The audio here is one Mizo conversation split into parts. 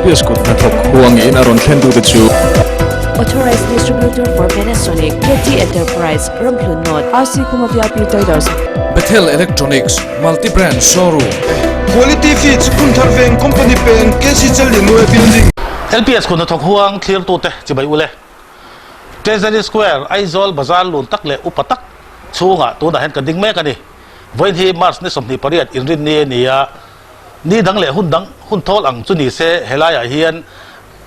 LPS kut hnathawk huangin a rawn thlen tute chu. Authorized Distributor for Panasonic, KT Enterprise, Ramhlun North, RC Khuma VIP Traders. Bethel Electronics, Multi Brand Showroom. Quality Feeds, Phunthar Veng, Company Peng, KC Challianue Building. LPS kut hnathawk huang thlirtute chibai ule. Treasury Square, Aizawl bazar lun tak leh upa tak chhungah tunah hian ka ding mek a ni. Vawiin hi March ni 28 inrinni a ni a, ni dang leh hun dang hun thawl ang chu ni se helaiah hian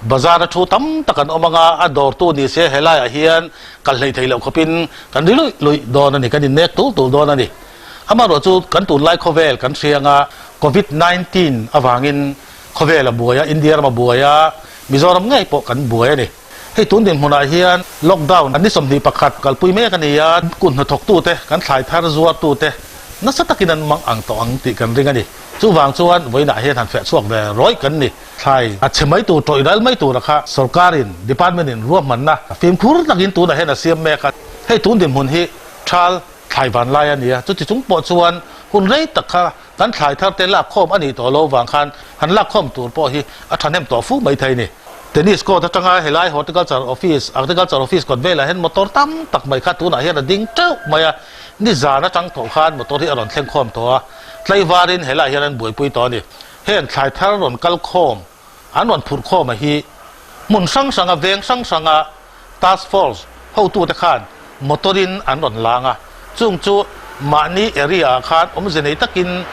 bazar a thu tam tak an awm ang a, a dawrtu ni se helaiah hian kal hleih theih loh khawpin kan ri luih luih dawn a ni, kan innek tul tul dawn a ni. Amaherawh chu kan tunlai khawvel kan hriang a, Covid 19 avangin khawvel a buai a, India ram a buai a, Mizoram ngei pawh kan buai a ni. Hei tun dinhmunah hian lockdown ni 21 kalpui mek a ni a, kut hnathawktute, kan thlai thar zuartute nasa takin an mang ang tawh ang tih kan ring a ni. Chuvang chuan vawiinah hian han feh chhuak ve rawih kan ni. Thlai a chhe mai tur, tawih ral mai tura kha sorkarin, department-in ruahmanna fimkhur takin tunah hian a siam mek a. Hei tun dinhmun hi thal thlai van lai a ni a, chuti chung pawh chuan hun rei tak kha kan thlai thar te lak khawm a nih tawh lo vang khan han lak khawm tur pawh hi a thahnem tawh fu mai thei a ni. Tennis court atanga helai Horticulture Office, Agriculture Office kawt velah hian motor tam tak mai kha tunah hian a ding teuh mai a, nizan atang tawh khan motor hi a rawn thleng khawm tawh a, tlaivarin helaiah hian an buaipui tawh a ni. Heng thlai thar rawn kal khawm, an rawn phurh khawm a hi hmun hrang hranga veng hrang hranga task force hotute khan motor-in an rawn lang a, chung chu mahni area-ah khan awmze nei takin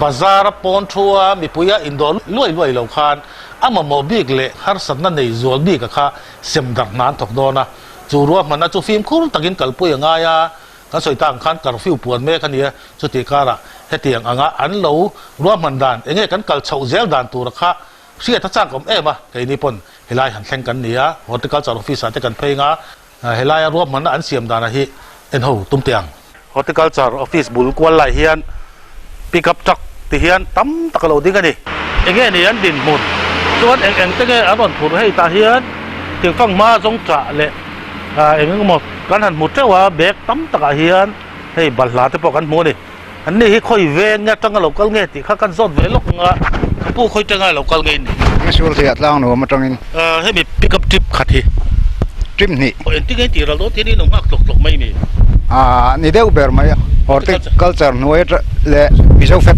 bazar-a pawn thua mipuia indawh luai luai lo khan a mamawh bik leh harsatna nei zual bika kha sem darh hna an thawk dawn a, chu ruahmanna chu fimkhur takin kalpui a ngai a, kan sawi tak ang khan curfew puan mek a nia, chutih karah hetiang anga an lo ruahman dan enge kan kal chhoh zel dan tura kha Hriat a chak awm em a, keini pawn helai han thleng kan ni a, Horticulture Office ah te kan phei nga, helaia ruahmanna an siam danah hi en ho tum teh ang. Horticulture Office bul kual lai hian pick up truck ti hian tam tak a lo ding a ni. Enge ni an dinhmun chuan eng eng te nge an rawn phurh hei tah hian thingfang hma zawng chah leh eng eng emaw kan han hmu teuh a, bag tam takah hian hei balhla te pawh kan hmu a ni. An ni hi khawi veng nge atanga lo kal nge tih kha kan zawt ve lawk ang a, ka pu khawi tanga lo kal nge in ni? Misual thei ah tlang nuam atangin. Hemi pick up trip khat hi. Trip hnih. Engtin nge tih ral dawn tih hi lo nghak tlawk tlawk mai mi? Ni deuh ber mai a, horticulture hnuai leh Mizo fat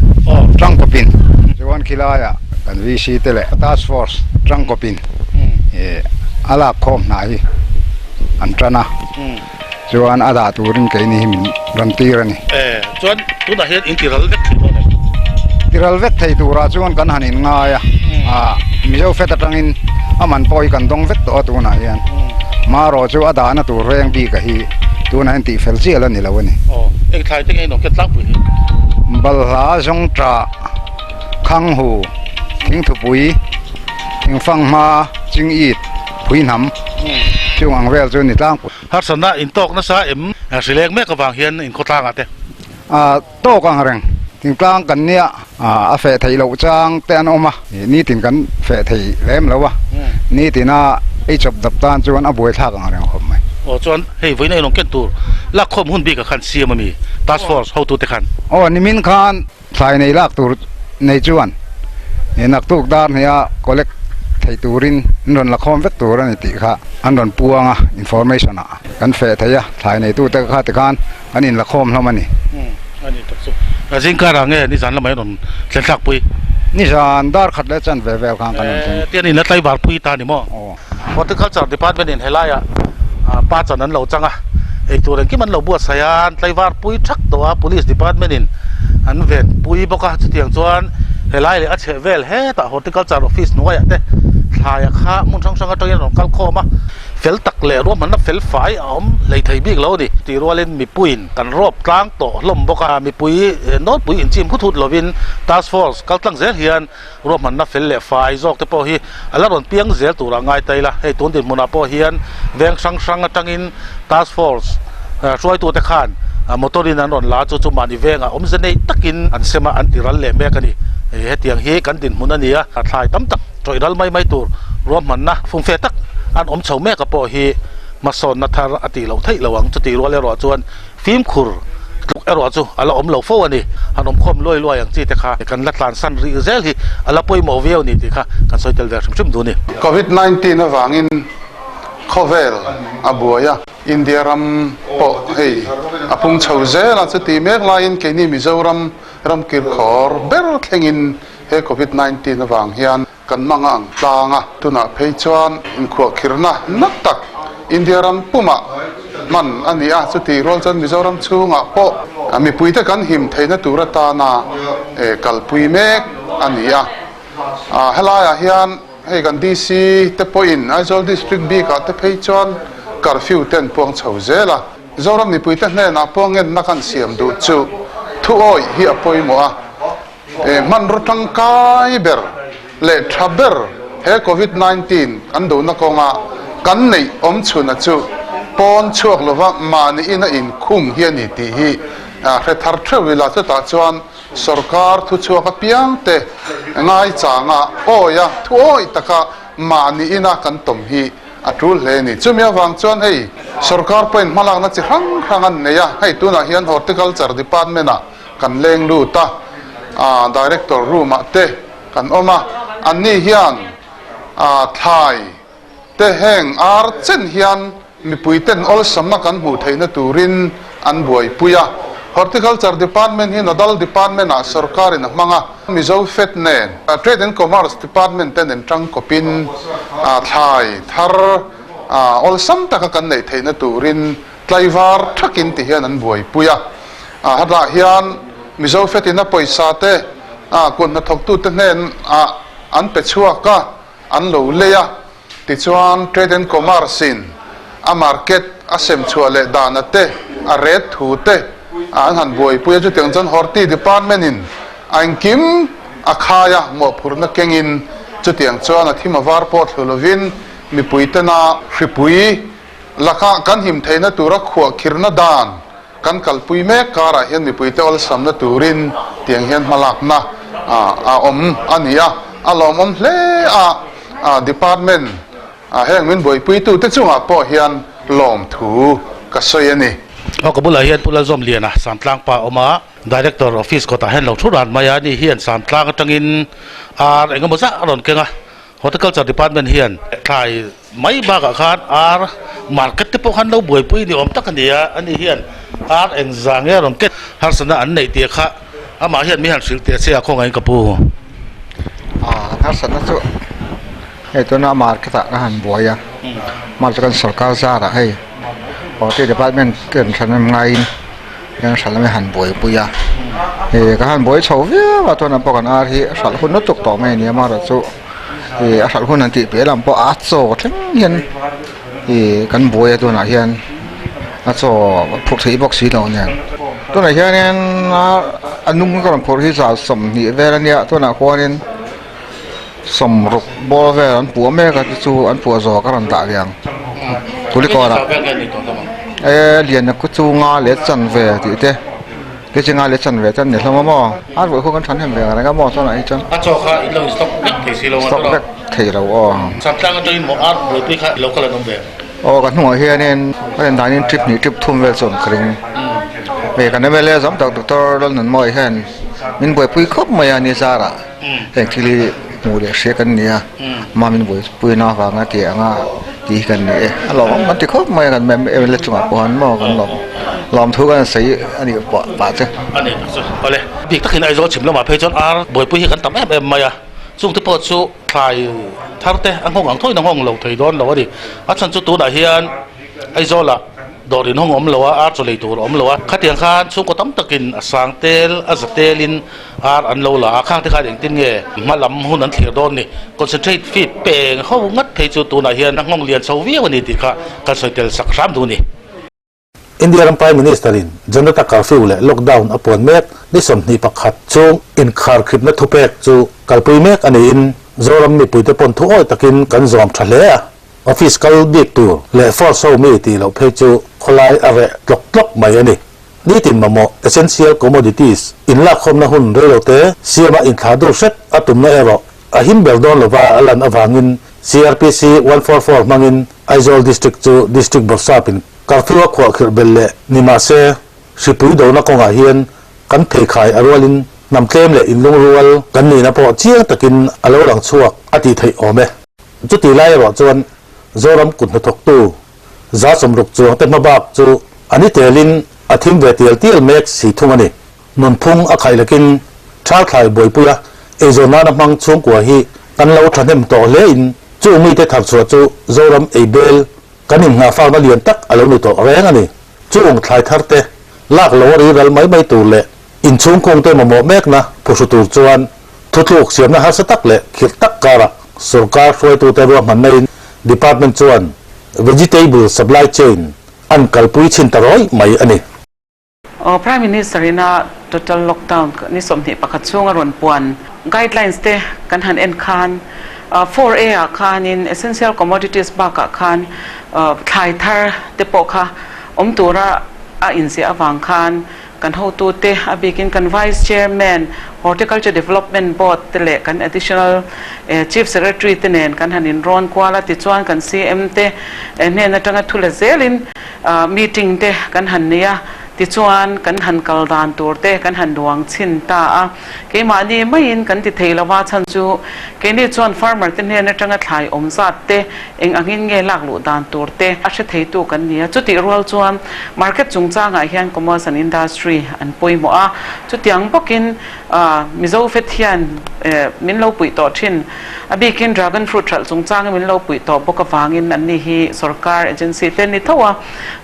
tangkawpin chuan khilaiah kan VC te leh task force tangkawpin a lak khawm hna hi an tan a. Chuan a dah turin keini hi min rawn tir a ni. E, chuan tunah hian in tiral vek thei dawn em? Tiral vek thei turah chuan kan han in ngai a, ah Mizo fet atangin a man pawh hi kan dawng vek tawh a tunah hian. Marawh chu a dahna tur reng bik a hi tunah hian tihfel chiah la ni lo a ni. Aw, eng thlai te nge in awm khian tlangpui hi? Balhla, Zawngṭah, Khanghu, Thingthupui, Thingfanghma, Chingit, Phuihnam chung ang vel chu ni tlangpui. Harsatna in tawk nasa em hrileng mek avang hian in khawtlangah te? A tawk ang reng. Thingtlang kan nia a feh theih loh chang te an awm a, nitin kan feh thei lem lo a, nitina ei chawp dap tan chuan a buaithlak ang reng khawp mai. Aw chuan hei vawiin a inawm ken tur lakkhawm hun bikah khan siam a mi task force hotute khan? Aw nimin khan Thlai nei lak tur nei chuan naktuk dar hnia collect thei turin an rawn la khawm vek tur a ni tih kha an rawn puang a, information ah kan feh thei a, thlai neitute kha tikhan kan inla khawm hlawm a ni. A ni tak chu. Zingkarah nge nizan lamah in rawn thlen thlak pui? Nizan dar khat leh chan ve vel khan kan rawn thleng. Tian in la tlaivar pui ta ni maw? Aw. Horticulture Department in helaiah pa chan an lo chang a, eitur engkim an lo buatsaih a, an tlaivar pui thak tawh a, Police Department in an ven pui bawk a, chutiang chuan helai leh a chheh vel hetah Horticulture Office hnuaiah te thlaia kha hmun hrang hrang atangin an rawn kal khawm a, fel tak leh ruahmanna fel fai a awm hlei thei bik lo a ni. Tih rualin mipuiin kan rawp tlang tawh hlawm bawk a, mipui nawlpui inchim hut hut lovin Task Force kal tlang zel hian Ruahmanna fel leh fai zawk te pawh hi a la rawn piang zel turah ngai ta ila, hei tun dinhmunah pawh hian veng hrang hrang atangin task force hruaitute khan motor in an rawn la chu chu mahni vengah awmze nei takin an sem a, an ti ral leh mek a ni. Hetiang hi kan dinhmun a ni a, thlai tam tak tawih ral mai mai tur ruahmanna fumfe tak an awm chho mek a pawh hi hmasawnna thar a tih loh theih lo ang, chutih rual erawh chuan fimkhur tluk. erawh chu a la awm lo fo a ni. Han awm khawm luai luai ang chi te kha kan la tlansan rih zel hi a la pawimawh viau a ni tih kha kan sawi tel ve hrim hrim duh a ni. Covid 19 avangin khawvel a buai a, India ram pawh hei a pung chho zel a, chuti mek laiin keini Mizoram ram kirkhawr ber thlengin he Covid 19 avang hian Kan hmang a ang tlang a, tunah phei chuan inkhuahkhirhna na tak India ram pumah hman a ni a, chutih rual chuan Mizoram chhungah pawh mipuite kan him theihna tur atana kalpui mek a ni a. Helaiah hian hei kan DC te pawhin Aizawl District bikah te phei chuan curfew te an puang chho zel a. Zoram mipuite hnenah pawh ngenna kan siam duh chu thuawih hi a pawimawh a. He hmanraw tangkai ber leh tha ber he Covid 19 kan duhna kawnga kan neih awm chhuna chu pawn chhuak lova mahni ina inkhung hi a ni tih hi hre thar theuh ila, chutah chuan sorkar thuchhuak apiangte ngaichanga awia thuawi taka mahni ina kan tawm hi a tul hle a ni. Chumi avang chuan hei sorkar pawhin hmalakna chi hrang hrang an nei a, hei tunah hian Horticulture Department-ah Kan leng lut a, ah director room ah te kan awm a, anni hian ah thlai te heng ar chen hian mipui ten awlsamna kan hmuh theihna turin an buaipui a. Horticulture department hi nodal department ah sorkar in a hmang a, Mizo Fed nen Trade and Commerce department te nen tangkawpin ah thlai thar ah awlsam taka kan neih theihna turin Tlaivar thakin ti hian an buaipui a, hetah hian Mizo fetin a pawisa te kut hnathawktute hnen ah an pe chhuak a, an lo lei a, tichuan Trade and Commerce in a market a sem chhuah leh dana te, a ret thu te an han buaipui a, chutiang chuan Horti Department in a engkim a khai a, mawhphurhna kengin chutiang chuan a thim a var pawh thlu lovin mipui tena hripui Lakah kan him theihna tura khuahkhirhna dan kan kalpui mek karah hian mipuite awlsamna turin tiang hian hmalakna a awm a ni a, a lawmawm hle a, department heng min buaipuitute chungah pawh hian lawmthu ka sawi a ni. Aw ka bulah hian Pu Lalzawmliana Samtlang pa a awm a, Director office kawtah hian lo thu ran mai a, ani hian Samtlang atangin ar engemaw zah a rawn keng a, Horticulture Department hian thlai mai bakah khan ar market te pawh khan lo buaipui ni awm tak a ni a, ani hian ar eng zah nge a rawn ket harsatna an neih tih kha amah hian mi han hrilh teh che a khawngaih in ka pu. An harsatna chu hei tuna market ah ka han buai a, market chu kan sorkar zarah hei Horti Department ten thahnem ngaiin Hian hralh lam hi han buaipui a, ih ka han buai chho viau a tunah pawh kan ar hi hralh hun lutuk tawh mai a ni a amaherawh chu ih a hralh hun han tih piah lam pawh a chaw thleng hian ih kan buai a tunah hian a chaw phurh theih bawk si loh nen tunah hianin a nung ka rawn phurh hi zan 20 vel a nia tunah khuanin sawmruk bawr vel an puah mek a te chu an puah zawh ka rawn dah leh ang Kulikawn ah e lian a chu nga leh chanve tih te kg nga leh chanve te an ni hlawm a maw a ruih khu kan than hem ve ang reng a maw chuan ah hi chuan a chaw kha in lo in stock vek thei si lo stock vek thei lo aw Samtlang atangin maw ar buaipui kha lo kal an awm ve aw ka hnungah hianin ka en danin trip hnih trip thum vel chu an ka ring hei kan mla zawng tak Doctor Lalnunmawii hian min buaipui khawp mai a ni zarah. Heng thil hi hmuh leh hria kan ni a, mah min buaipuina avanga tih anga tih hi kan ni e. A lawmawm kan ti khawp mai a, kan mla chungah pawh han maw kan lawm lawm thu kan sawi a nih pah pah che. A ni tak chu awle. Bik takin Aizawl chhim lamah phei chuan ar buaipui hi kan tam em em mai a, chungte pawh chu thlai thar te a nghawng ang thawiin a nghawng lo thei dawn lo a ni. A chhan chu tunah hian Aizawlah Dawr inhawng awm lo a, ar chaw lei tur a awm lo a. Khatiang khan chhungkaw tam takin a sang tel, a za telin ar an lo la a, khang te khan engtin nge hma lam hun an thlir dawn ni? Concentrate feed peng ho ngat phei chu tunah hian a nghawng lian chho viau a ni tih kha kan sawi tel sak hram duh a ni. India ram Prime Minister in Janata Curfew leh Lockdown a puan mek ni 21 chung inkharkhipna thupek chu kalpui mek a niin Zoram mipuite pawn thu awi takin kan zawm tha hle a. Office kal bik tur leh force ho mi tih loh phei chu khawlai a reh tlawk tlawk mai a ni. Nitin mamawh, essential commodities, inlakkhawmna hun reilote siama inthlah dur hret a tumna erawh a him ber dawn lova a lan avangin CRPC 144 hmangin Aizawl District chu District Bawrhsapin curfew a khuahkhirh belh leh ni mahse. Hripui dona kawngah hian kan pheikhai a rualin hnam tlem leh inlungrual kan nihna pawh chiang takin a lo lang chhuak a tih theih awm e. Chutih lai erawh chuan Zoram kut hnathawktu 60 chuangte hmabak chu a ni telin a thim ve tial tial mek si thung a ni. Nunphung a khaih lakin Thalthlai buaipuia eizawn nana hmang chhungkua hi kan lo thahnem tawh hlein chung mite tharchhuah chu Zoram eibel kan inngahfakna lian tak a lo ni tawh reng a ni. Chung thlai thar te lak lo a riral mai mai tur leh inchhungkhung te mamawh mekna phuhru tur chuan thutluk siamna harsa tak leh khirh tak karah sorkar hruaitute ruahmanna in department chuan vegetable supply chain an kalpui chhin ta rawih mai a ni. Aw Prime Minister ina total lockdown ni 21 chhunga rawn puan guidelines te kan han en khan 4A ah khanin essential commodities bakah khan thlai thar te pawh kha awm tura a inziah avang khan kan hotu te a bikin kan Vice Chairman Horticulture Development Board te leh kan Additional Chief Secretary te nen kan han inrawn kual a, tichuan kan CM te hnen atanga thu la zelin Meeting te kan han nei a, tichuan kan han kal dan tur te kan han duang chhin ta a. Keimahni maiin kan ti thei lo a, chhan chu keini chuan farmer te hnen atanga thlai awm zat te eng angin nge lak luh dan tur te a hre theitu kan ni a. Chutih rual chuan market chungchangah hian commerce and industry an pawimawh a, chutiang bawkin Mizo fet hian min lo puih tawh thin. A bikin dragon fruit hralh chungchanga min lo puih tawh bawk avangin anni hi sorkar agency te ni tho a,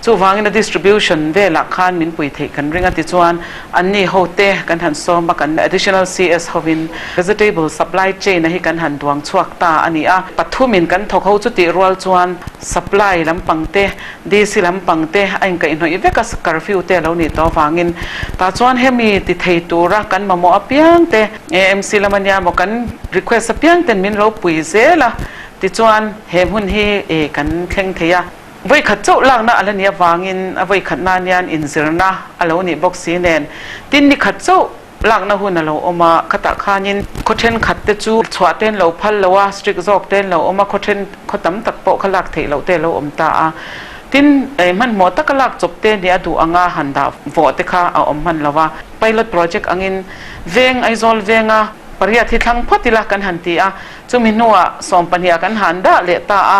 chuvangin a distribution velah khan min pui theih kan ring a tichuan anni ho te kan han sawm a, kan additional CS hovin vegetable supply chain a hi kan han duang chhuak ta a ni a, pathumin kan thawk ho chutih rual chuan supply lampang te DC lampang te a inkaihhnawih vek a, curfew te a lo nih tawh avangin tah chuan hemi ti thei tura kan mamawh apiang te AMC lam ania maw kan request apiang ten min lo pui zel a, tichuan he hmun hi e kan thleng thei a. Vawikhat chauh lakna a la nih avangin a vawikhatna anian inzirna a lo nih bawk si nen tin nikhat chauh Lakna hun a lo awm a, khatah khanin khaw thenkhat te chu chhuah te an lo phal lo a, strict zawk te an lo awm a, khaw then khaw tam tak pawh kha lak theih loh te a lo awm ta a. Tin, hmanhmawh taka lak chawp te nia duh anga han dah vawh te kha a awm hman lo a. Pilot project angin veng Aizawl venga pariat hi thlang phawt ila kan han ti a, chumi hnuah sawmpahniha kan han dah leh ta a.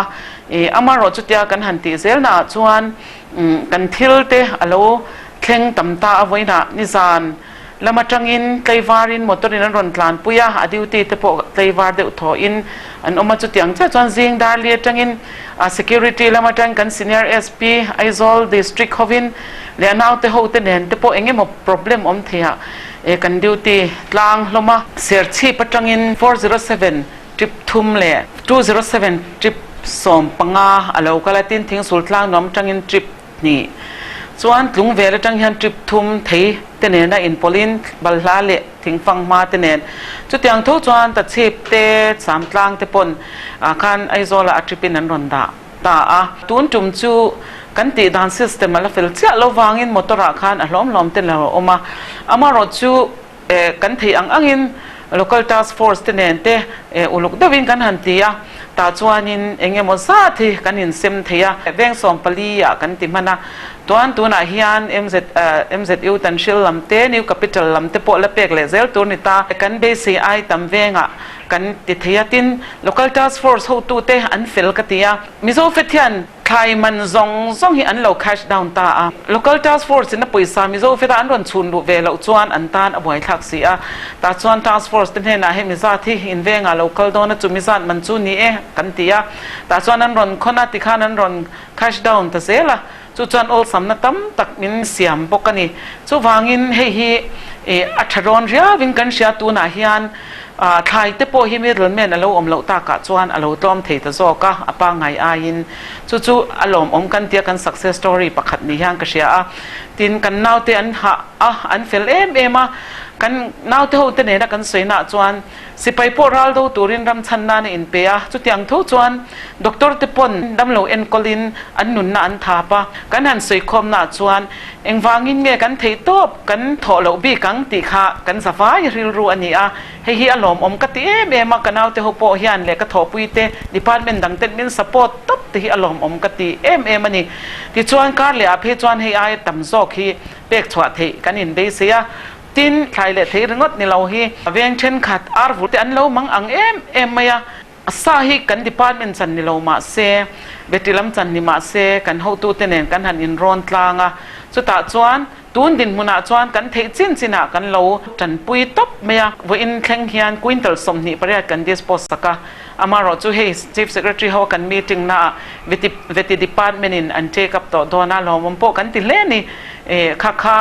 Amaherawh chutia kan han tih zelnaah chuan kan thil te a lo thleng tam ta a, vawiinah nizan Lam atangin tlaivarin motor in an rawn tlanpui a, a duty te pawh tlaivar deuh thawhin an awm a, chutiang chiah chuan zing darli atangin security lam atang kan senior SP Aizawl district hovin leh a naute ho te nen te pawh eng emaw problem awm theiah kan duty tlang hlawm a. Serchhip atangin 407 trip thum leh 207 trip 15 a lo kal a, tin Thingsul tlang nuam atangin trip Hnih chuan tlung vel atang hian trip thum thei te nena inpawlhin balhla leh thingfang hma te nen chutiang tho chuan tachhip te samtlang te pawn khan Aizawlah a trip in an rawn dah ta a. Tun tum chu kan tih dan system a la fel chiah lo vangin motor ah khan a hlawm hlawm te lo awm a, amaherawh chu Kan theih ang angin Local Task Force te nen te uluk deuhin kan han ti a, tah chuanin eng emaw zat hi kan insem thei a, veng 14 ah kan ti hman a, tuan tunah hian MZ MZU Tanhril lam te, New Capital lam te pawh la pek leh zel tur ni ta, kan beisei ai tam vengah kan ti thei a, tin Local Task Force hotute an fel ka ti a, Mizo Fet hian Thlai man zawng zawng hi an lo cash down ta a, Local Task Force in a pawisa Mizo feta an rawn chhun luh ve loh chuan an tan a buaithlak si a, tah chuan Task Force te hnenah hemi zat hi in vengah lo kal dawn a, chumi zat man chu ni e kan ti a, tah chuan an rawn khawn a, tikhan an rawn cash down ta zel a, chu chuan awlsamna tam tak min siam bawk a ni. Chuvangin hei hi a tha rawn riauin kan hria tunah hian Thlai te pawh hi middleman a lo awm loh takah chuan a lo tlawm thei ta zawk a, a pangngai aiin. Chu chu a lawmawm kan tia kan success story pakhat ni hian ka hria a. Tin, kan naute an hah a, an fel em em a. Kan naute ho te nena kan sawi naah chuan sipai pawh ral do turin ram chhan nan a inpe a, chutiang tho chuan doctor te pawn damlo enkawlin an nunna an thap a, kan han sawi khawm naah chuan engvangin nge kan theih tawp kan thawh loh bik ang tih kha kan zavai rilru a ni a, hei hi a lawmawm ka ti em em a, ka naute ho pawh hian leh ka thawhpui te department dang ten min support tawp te hi a lawmawm ka ti em em a ni. Tichuan kar leh ah phei chuan hei aia tam zawk hi pek chhuah theih kan inbeisei a, tin, thlai leh thei ringawt ni lo hi veng thenkhat ar vur te an lo mang ang em em mai a, sa hi kan department chan ni lo mah se, battery lam chan ni mah se kan hotute nen kan han inrawn tlang a, chutah chuan tun dinhmunah chuan kan theih chin chinah kan lo tanpui tawp mai a, vawiin thleng hian quintal 28 kan dispose sak a, amaherawhchu hei Chief Secretary ho a kan meeting naah veti veti department in an take up tawh dawn a, lawmawm pawh kan ti hle a ni. Eh kha kha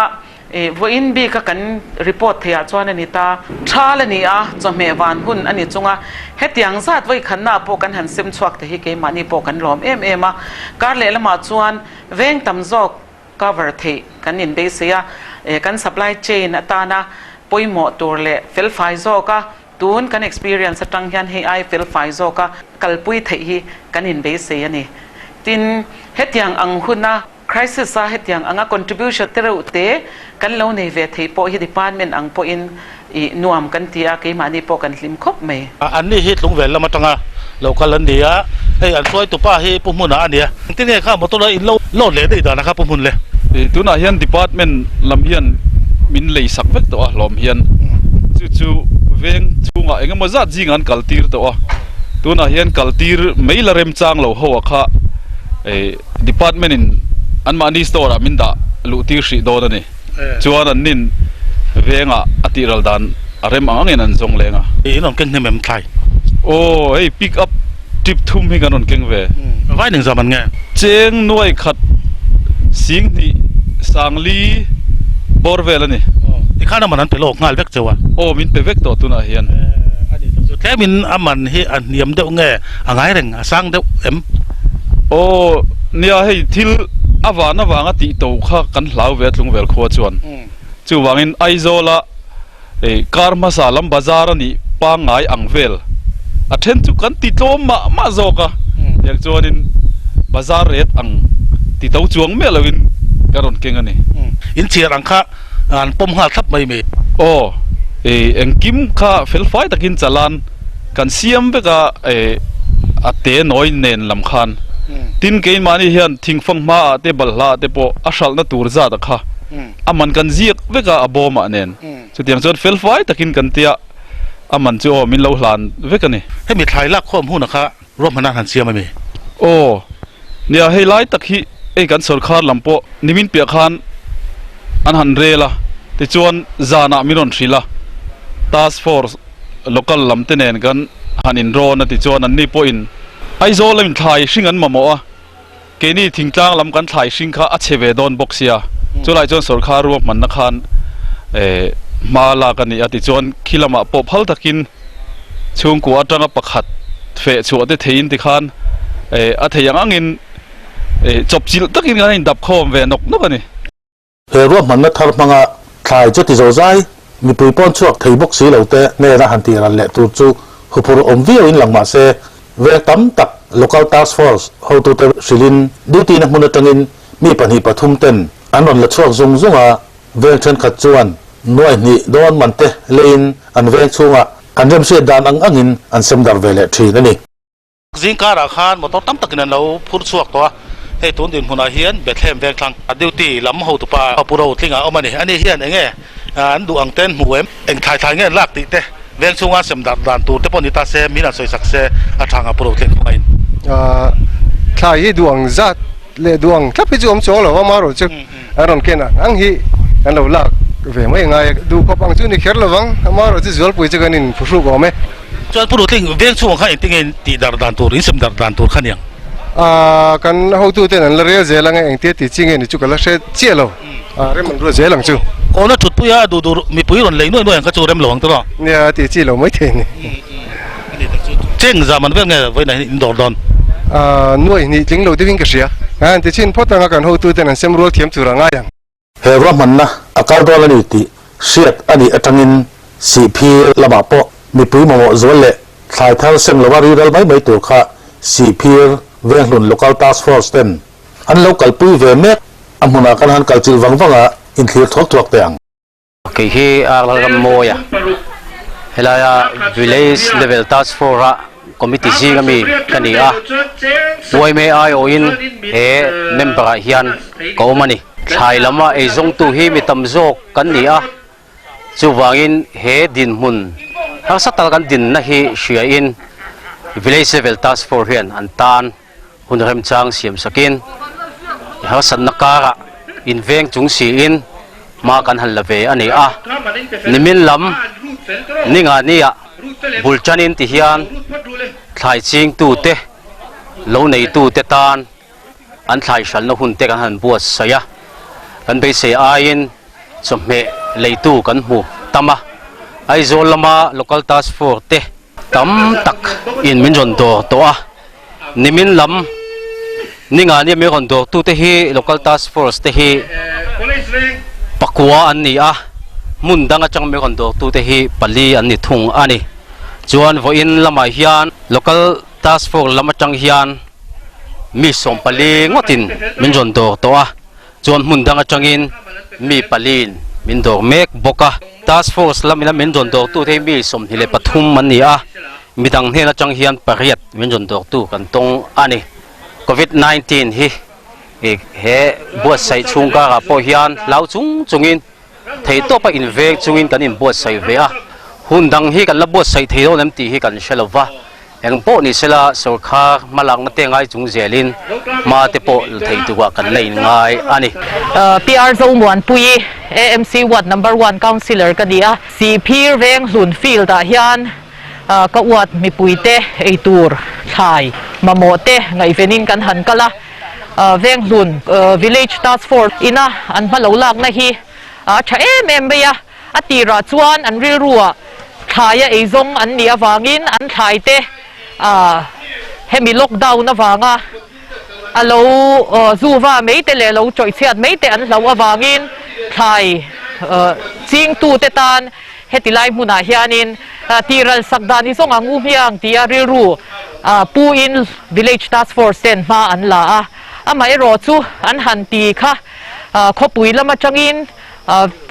eh vawiin bik a kan report theih ah chuan a ni ta. Thal a ni a, chawhmeh van hun a ni chung a, hetiang zat vawi khanna ah pawh kan han sem chhuak te hi keimahni pawh kan lawm em em a. Kar leh lamah chuan veng tam zawk cover theih kan inbeisei a, eh kan supply chain atana pawimawh tur leh felfai zawk a tun kan experience atang hian hei ai felfai zawk a kalpui theih hi kan inbeisei a ni. Tin, hetiang ang huna Crisis a hetiang anga contribution te reuh te kan lo nei ve thei pawh hi department ang pawhin ih nuam kan ti a, keimahni pawh kan hlim khawp mai. Anni hi Tlungvel lam atanga lo kal an ni a, hei an hruaitu pa hi Pu Hmuna a ni a, engtin nge kha motor a in lo load leh daih dan a kha Pu Hmun le? Tunah hian department lam hian min lei sak vek tawh a hlawm hian chu chu veng chhungah eng emaw zat zingah an kal tir tawh a, tunah hian kal tir mai la remchang lo ho a kha eh. Department in anmahni store ah min dah luh tir hrih dawn a ni. Chuan an nin vengah a tih ral dan a rem ang angin an zawng leng a. In rawn keng hnem em thlai? Aw hei pick up trip thum hi kan rawn keng ve. Vai ning zam an nge? Cheng nuai khat sing hnih sangli bawr vel a ni. Tikhan a man an pe lawk nghal vek cheu a? Aw min pe vek tawh tunah hian. A ni tak chu tlemin a man hi a hniam deuh nge a ngai reng? A sang deuh em? Aw, nia hei thil a van avanga tih to kha kan hlau ve a Tlungvel khua chuan. Chuvangin Aizawla ei kar hmasa lam bazar a nih pangngai ang vel a then chu kan ti tlawm mah mah zawk a, tiang chuanin bazar ret ang ti to chuang miah loin ka rawn keng a ni. In chhiar ang kha an pawm nghal thlap mai mi. Aw, ei engkim kha felfai takin chalan. Kan siam vek a eh a te nawi nen lam khan. Tin keimahni hian thingfang hmaah te balhla ah te pawh a hralhna tur zat a kha a man kan ziak vek a a bawmah nen. Chutiang chuan felfai takin kan tia a man chu aw min lo hlan vek a ni. Hemi thlai lak khawm hun a kha ruahman nan han siam a mi? Aw nia hei lai tak hi hei kan sawrkhar lam pawh nimin piah khan an han rel a tichuan zanah min rawn hrilh a task force Local lam te nen kan han inrawn a tichuan anni pawhin Aizawl lamin thlai hring an mamawh a, keini thingtlang lam kan thlai hring kha a chhe ve dawn bawk sia, chulai chuan sawrkhar ruahmanna khan eh hma lak a ni a tichuan khi lamah pawh phal takin chhungkua atanga pakhat feh chhuah te theiin tikhan eh a thei ang angin eh chawpchilh takin kan indap khawm ve nawk nawk a ni. He ruahmanna thar hmanga thlai chu ti zozai, mipui pawn chhuak thei bawk si lo te hnena han tih ral leh tur chu huphur awm viau in lang mah se, veng tam tak Local Task Force hotute hrilhin duty na hmun atangin mi pahnih pathum ten an rawn la chhuak zung zung a, veng thenkhat chuan nuai hnih dawn man te leiin an veng chhungah an remhriat dan ang angin an sem dar ve leh thin a ni. Zingkarah khan motor tam takin an lo phur chhuak tawh a, hei tun dinhmunah hian Bethlehem Vengthlang a duty lam hotupa Pu Rotlinga a awm a ni. Ani hian eng nge an duh ang ten hmu em, eng thlai thlai nge an lak tih te, veng chhunga an sem darh dan tur te pawh ni ta se, min an sawi sak se a tha nga Pu Rotling kawngah in. Thlai hi duh ang zat leh duh ang thlap hi chu awm chuang lo va, amaherawhchu an rawn ken ang ang hi kan lo lak ve mai a ngai a, duh khawp ang chu ni kher lo vang, amaherawhchu zualpui chu kan inphuhruk awm e. Chuan Pu Rutling, veng chhungah khan engtin nge tih darh dan tur, insem darh dan tur kha niang? Aaa, kan hotute an la rel zel ang e, engtia tih chi nge ni chu ka la hre chiah lo. Aa, rem an ruat zel ang chu. Kawna thutpui a duh duh mipui rawn lei nuai nuai ang kha chu rem lo ang tiraw? Nia, tih chi lo maithei a ni. Ani tak chu cheng zam an vel nge vawiinah hian in dawr dawn? Aa, nuai hnih tling lo deuhin ka hria. Aa, an ti chhin phawt ang a, kan hotuten an sem rual thiam tur a ngai ang. He ruahmanna a kal dawn a ni tih. hriat a nih atangin Sihphir lamah pawh mipui mamawh zual leh thlai thar sem lova riral mai mai tur kha Sihphir Venghlun Local Task Force ten an lo kalpui ve mek a hmunah kan han kalchilh vang vang a, inthlir thuak thuak teh ang. Kei hi Lalrammawia helaia Village Level Task Force a Committee zing ami ka ni a, YMA aiawhin he member ah hian ka awm a ni. Thlai lama eizawngtu hi mi tam zawk kan ni a, chuvangin he dinhmun harsa taka kan dinna hi hriain Village Level Task Force hian an tan Hun remchang siam sakin harsatna karah inveng chung siin hma kan han la ve a ni a. Nimin lam Ningani-ah bul tanin ti hian thlai chingtute, lo neitute tan an thlai hralhna hunte kan han buatsaih a. Kan beisei aiin chawhmeh leitu kan hmu tam a. Aizawl lama Local Task Force te Tam tak in min rawn dawr tawh a, nimin lam ninga nia min rawn dawr tu te hi Local Task Force te hi pakua an ni a, hmun dang atang min rawn dawr tu te hi pali an ni thung a ni. Chuan vawiin lamah hian Local Task Force lam atang hian mi 40 ngawtin min rawn dawr tawh a. Chuan hmun dang atangin mi paliin min dawr mek bawk a. Task Force lamina min rawn dawrtute hi mi 23 an ni a, midang hnen atang hian pariat min rawn dawrtu kan tawng a ni. Covid 19 hi he buatsaih chhung karah pawh hian hlau chung chungin theihtawpa inveng chungin kan inbuatsaih ve a, hun dang hi kan la buatsaih thei dawn em tih hi kan hre lo va. Eng pawh ni sela sorkar hmalakna te ngai chung zelin hma te pawh la thei tukah kan la inngai a ni. PR Zomuanpuii, AMC Ward Number One Councillor ka ni a, Sihphir Venghlun Field ah hian ka ward mipuite eitur thlai mamawh te ngaihvenin kan han kal a, Venghlun Village Task Force ina an hma lo lakna hi a tha em em mai a. A tirah chuan an rilruah thlaia eizawng an nih avangin an thlaite hemi lockdown avanga a lo zuva mai te leh lo chawihchhiat mai te an hlauh avangin thlai chingtute tan heti lai hmunah hianin tihral sak dan i zawng ang u hmiang tia rilru pu-in Village Task Force ten hma an la a. Amaherawh chu an han ti kha khawpui lam atangin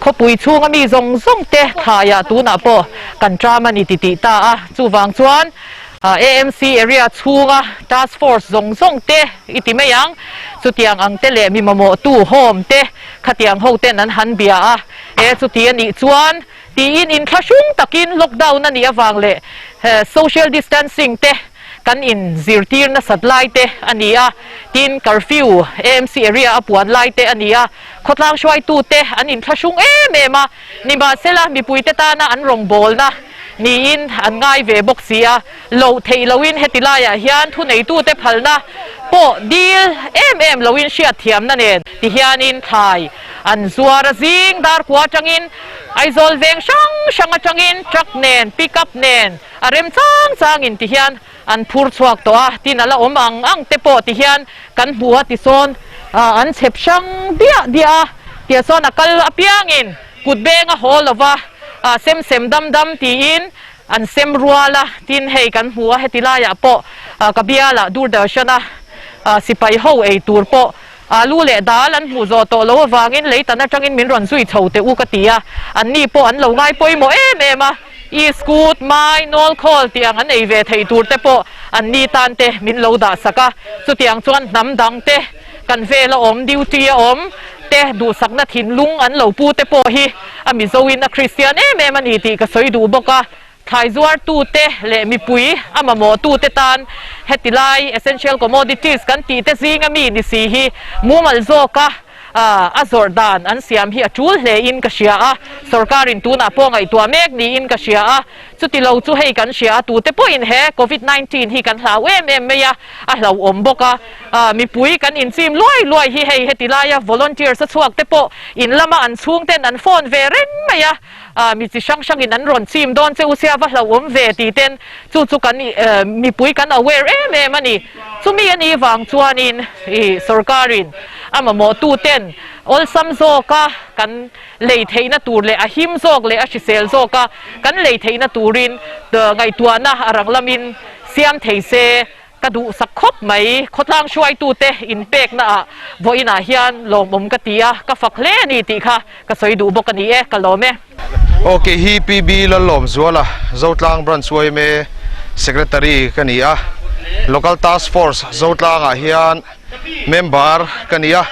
Khawpui chhunga mi zawng zawng te thlaiah tunah pawh kan ṭam a ni ti tih ta a, chuvang chuan AMC area chhunga task force zawng zawng te i ti mai ang, chutiang ang te leh mi mamawhtu home te khatiang ho ten an han bia a, e chuti a nih chuan tiin inthlahrung takin lockdown a nih avang leh social distancing te Kan in zirtir nasat lai te a ni a, tin curfew AMC area a puan lai te a ni a, khawtlang hruaitu te an inthlahrung em em a, nimahsela mipui te tana an rawngbawlna niin an ngai ve bawk si a, loh theih loin heti laiah hian thuneitute phalna pawh dil em em loin hriatthiamna nen ti hianin thlai an zuar a zing dar kua atangin Aizawl veng hrang hrang atangin truck nen pick up nen A rem chang changin ti hian an phur chhuak tawh a, tin a la awm ang ang te pawh ti hian kan hmu a tisawn an chhep hrang diah diah a, tiah chuan a kal apiangin kut beng a haw lo va, sem sem dam dam tiin an sem rual a, tin hei kan hmu a heti laiah pawh ka bialah Doordarshan a sipai ho ei tur pawh Alu leh dal an hmuh zawh tawh loh avangin leitan atangin min rawn zui chho teh u ka ti a, anni pawh an lo ngai pawimawh em em a, iskut, mai, nawl khawl tih ang an ei ve theih tur te pawh anni tan te min lo dah sak a, chutiang chuan hnam dang te kan vel a awm, duty a awm te duhsakna thinlung an lo pu te pawh hi a Mizoin a Kristian em em a ni tih ka sawi duh bawk a. Thlai zuartute leh mipui a mamawhtute tan heti lai essential commodities kan tih te zinga mi ni si hi mumal zawka a zawrh dan an siam hi a tul hle in ka hria a, sorkarin tunah pawh ngaihtuah mek niin ka hria a, chuti lo chu hei kan hria a tute pawhin he covid 19 hi kan hlau em em mai a, a hlauhawm bawk a, mipui kan inchim luai luai hi hei heti laia volunteers a chhuak te pawh in lama an chhungten an phone ve reng mai a. Mi chi hrang hrangin an rawn chim dawn che u sia va hlauhawm ve tih ten chu chu kan mipui kan aware em em a ni. Chumi a nih vang chuanin ih sorkarin a mamawhtu ten Awlsam zawka kan lei theihna tur leh a him zawk leh a hrisel zawka kan lei theihna turin ngaihtuahna a rang lamin siam thei se ka duhsak khawp mai. Khawtlang hruaitute inpekna ah vawiinah hian lawmawm ka ti a, ka fak hle a ni tih kha ka sawi duh bawk a ni e, ka lawm e. Aw kei hi PB Lallawmzuala, Zotlang Branch yma Secretary ka ni a, Local Task Force Zotlangah hian Member ka ni a,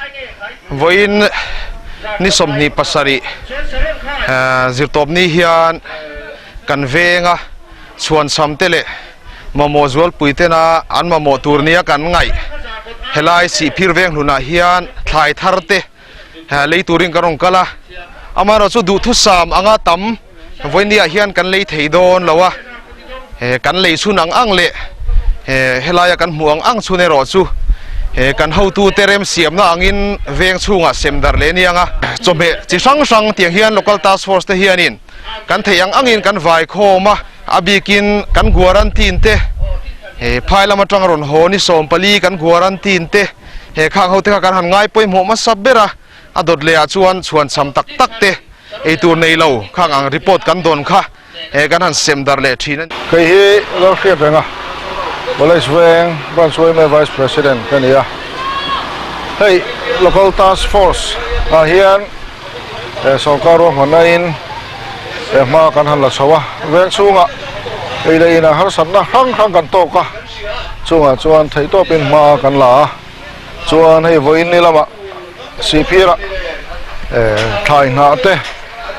vawiin ni 27 zirtawpni hian kan venga chhuanchham te leh mamawh zualpui tena an mamawh tur nia kan ngaih helai Sihphir veng hlunah hian thlai thar te lei turin kan rawn kal a, amaherawhchu duhthusam anga tam vawinia hian kan lei thei dawn lo a, kan lei chhun ang ang leh helaia kan hmuh ang ang chhun erawh chu kan hotute remsiamna angin veng chhungah sem darh leh aniang a, chawhmeh chi hrang hrang tiang hian local task force te hianin kan theih ang angin kan vai khawm a, a bikin kan guarantine te phai lam atanga rawn haw ni 14 kan guarantine te. He khang ho te kha kan han ngai pawimawh hmasa ber a, a dawt leh ah chuan chhuan cham tak tak te ei tur nei lo khang ang report kan dawn kha he kan han sem darh leh thin a ni. Kei hi Lalhriat renga College Veng Branch yma Vice President ka ni a, hei Local Task Force ah hian sawrkar ruahmanna in hma kan han la chho a, veng chhungah ei leh inah harsatna hrang hrang kan tawk a. Chungah chuan theihtawpin hma kan la a, chuan hei vawiin ni lamah Sihphirah thlai hnah te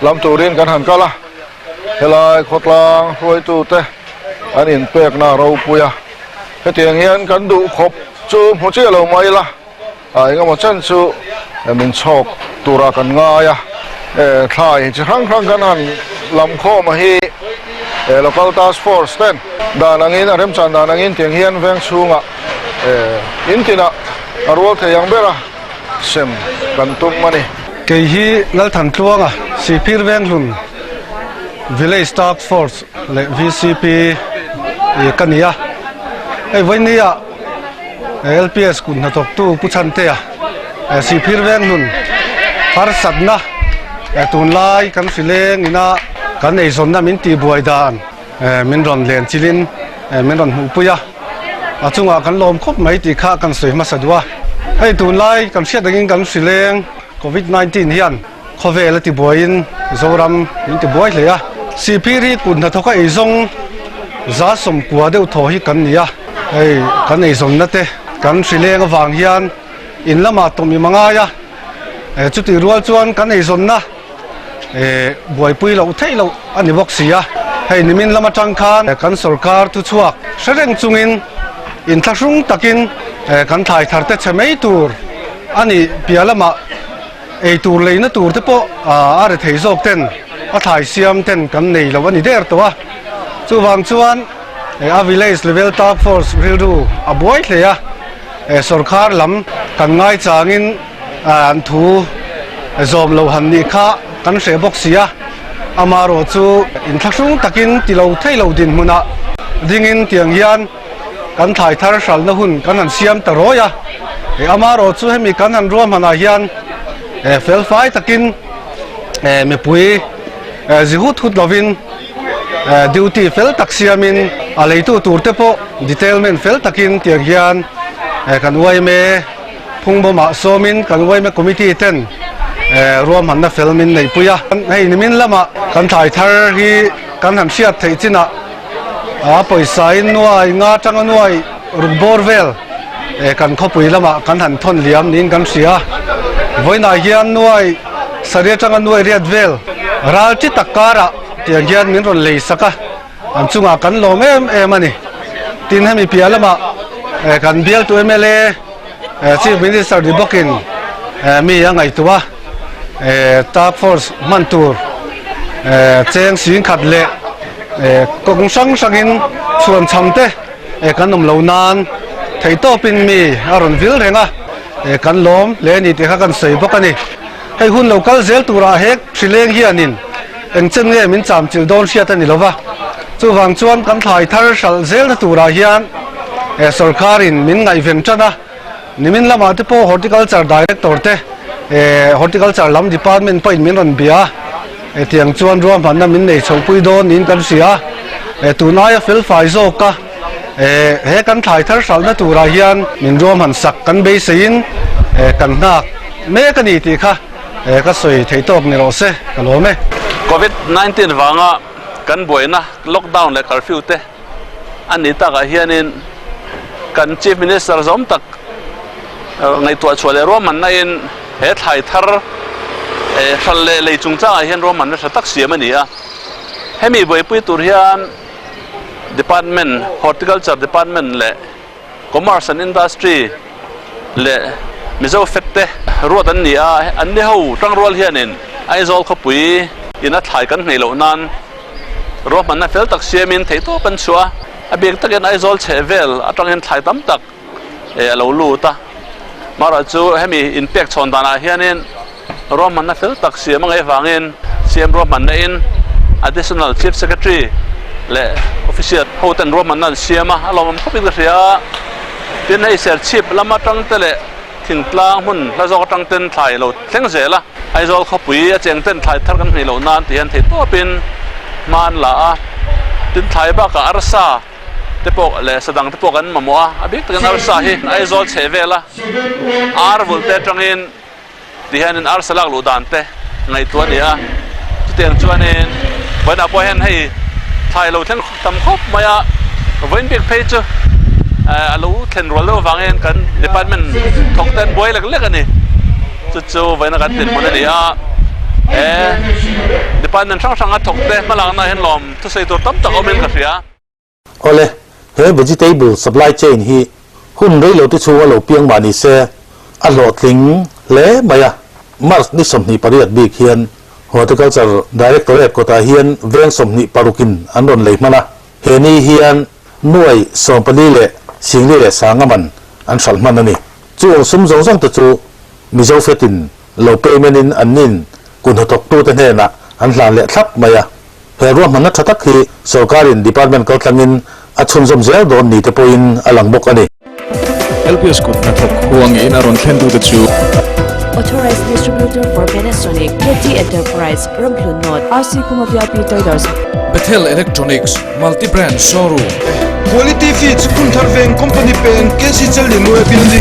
lam turin kan han kal a, helai khawtlang hruaitute an inpekna a ropui a, hetiang hian kan duh khawp chu hmu chiah lo mai ila. A engemaw chen chu min chhawk tura kan ngai a, thlai chi hrang hrang kan han lam khawm a hi Local Task Force ten dan angin a remchan dan angin tiang hian veng chhungah in tinah a rual thei ang bera sem kan tum a ni. Kei hi Lalthantluanga, Sihphir Venghlun Village Task Force leh VCP ka ni a, hei vawinia LPS kut hnathawktu Pu Chhantea Sihphir Venghlun harsatna tunlai kan hrileng ina kan eizawnna min tihbuai dan min rawn len chilin min rawn hmuhpui a, a chungah kan lawm khawp mai tih kha kan sawi hmasa duh a. Hei tunlai kan hriat angin kan hrileng Covid 19 hian khawvel a tibuaiin Zoram min tibuai hle a, Sihphir hi kut hnathawka eizawng 190 deuh thaw hi kan ni a, hei kan eizawnna te kan hrileng avang hian in lamah tawm im a ngai a, chutih rual chuan kan eizawnna buaipui loh theih loh a ni bawk si a, hei nimin lam atang khan kan sorkar thuchhuak hre reng chungin inthlahrung takin kan thlai thar te chhe mai tur a nih piah lamah Ei tur leina tur te pawh a re thei zawk ten a thlai siam ten kan nei lo a ni der tawh a, chuvang chuan a village level task force rilru a buai hle a, sorkar lam kan ngaichangin an thu zawm lo han nih kha kan hreh bawk si a, amaherawh chu inthlahrung takin ti lo thei lo dinhmunah dingin tiang hian Kan thlai thar hralhna hun kan han siam ta rawi a, amaherawh chu hemi kan han ruahmanah hian felfai takin mipui zi hut hut lovin duty fel tak siamin a leitu tur te pawh detailment fel takin tiang hian kan yma phungbawmah sawmin kan yma committee ten ruahmanna fel min neihpui a. Hei nimin lamah kan thlai thar hi kan han hriat theih chinah A pawisa in nuai nga tanga nuai ruk bawr vel kan khawpui lamah kan han thawn liam niin kan hria. Vawiinah hian nuai sarih atanga nuai riat vel ral chi tak karah tiang hian min rawn lei sak a, an chungah kan lawm em em a ni. Tin hemi piah lamah kan bialtu mla Chief Minister ni bawkin mi a ngaihtuah a, Task Force hman tur cheng singkhat leh Kawng hrang hrangin chhuan chham te kan awm lo nan theihtawpin mi a rawn vil reng a, kan lawm hle a ni tih kha kan sawi bawk a ni. Hei hun lo kal zel turah hek hrileng hianin eng chen nge min cham chilh dawn hriat a ni lo va, chuvang chuan kan thlai thar hralh zelna turah hian sorkarin min ngaihven tan a, nimin lamah te pawh Horticulture Director te. Horticulture lam department pawhin min rawn bia a, tiang chuan ruahmanna min nei chhohpui dawn niin kan hria a, tun aia felfai zawk a he kan thlai thar hralhna turah hian min ruahman sak kan beiseiin kan nghak mek a ni tih kha ka sawi thei tawk ni rawh se, ka lawm e. Covid 19 vanga kan buaina lockdown leh curfew te a nih takah hianin kan Chief Minister zawm tak ngaihtuah chhuah leh ruahmanna in he thlai thar hral leh lei chungchangah hian ruahmanna tha tak siam a ni a. Hemi buaipui tur hian Department, Horticulture Department leh Commerce and Industry leh Mizo Fed te ruat an ni a, an ni ho tangrual hianin Aizawl khawpui in a thlai kan hneih loh nan ruahmanna fel tak siamin theihtawp an chhuah a, a bik takin Aizawl chhehvel atangin thlai tam tak a lo lut a. Marawh chu hemi inpek chhawn danah hianin ruahmanna fel tak siam a ngaih avangin CM ruahmanna in Additional Chief Secretary leh Official hoten ruahmanna an siam a, a lawmawm khawpin ka hria a. Tin, hei Serchhip lam atang te leh thingtlang hmun hla zawk atang ten thlai lo thleng zel a, Aizawl khawpui a cheng ten thlai thar kan hnih loh nan ti hian theihtawpin hma an la a. Tin, thlai bakah arsa te pawh leh sadang te pawh kan mamawh a, a bik takin arsa hi Aizawl chheh vela ar vulh te atangin ti hianin arsa lak luh dan te ngaihtuah a ni a, chutiang chuanin vawiinah pawh hian hei thlai lo thleng tam khawp mai a, vawiin bik phei chu a lo thlen rual deuh avangin kan department thawk te an buai lek lek a ni, chu chu vawiina kan dinhmun a ni a, he department hrang hranga thawk te hmalakna hian lawm thusawi tur tam tak awmin ka hria. Awle, he vegetable supply chain hi hun rei lo te chhunga lo piang mah ni se, a hlawhtling hle mai a. March ni 28 bik hian Horticulture Directorate kawtah hian veng 26 in an rawn lei hman a. He ni hian nuai 14 leh singli leh sanga man an hralh hman a ni. Chung sum zawng zawng te chu Mizo fetin lo payment in an nin kun hnathawktute hnenah an hlan leh thlap mai a. He ruahmanna tha tak hi sorkarin department kaltlangin a chhunzawm zel dawn ni te pawhin a lang bawk a ni. LPS kut hnathawk huangin a rawn thlentute chu. Authorized Distributor for Panasonic, KT Enterprise, Ramhlun North, RC Khuma VIP Traders. Bethel Electronics, Multi Brand Showroom. Quality Feeds, Phunthar Veng Company Peng, KC Challianue Building.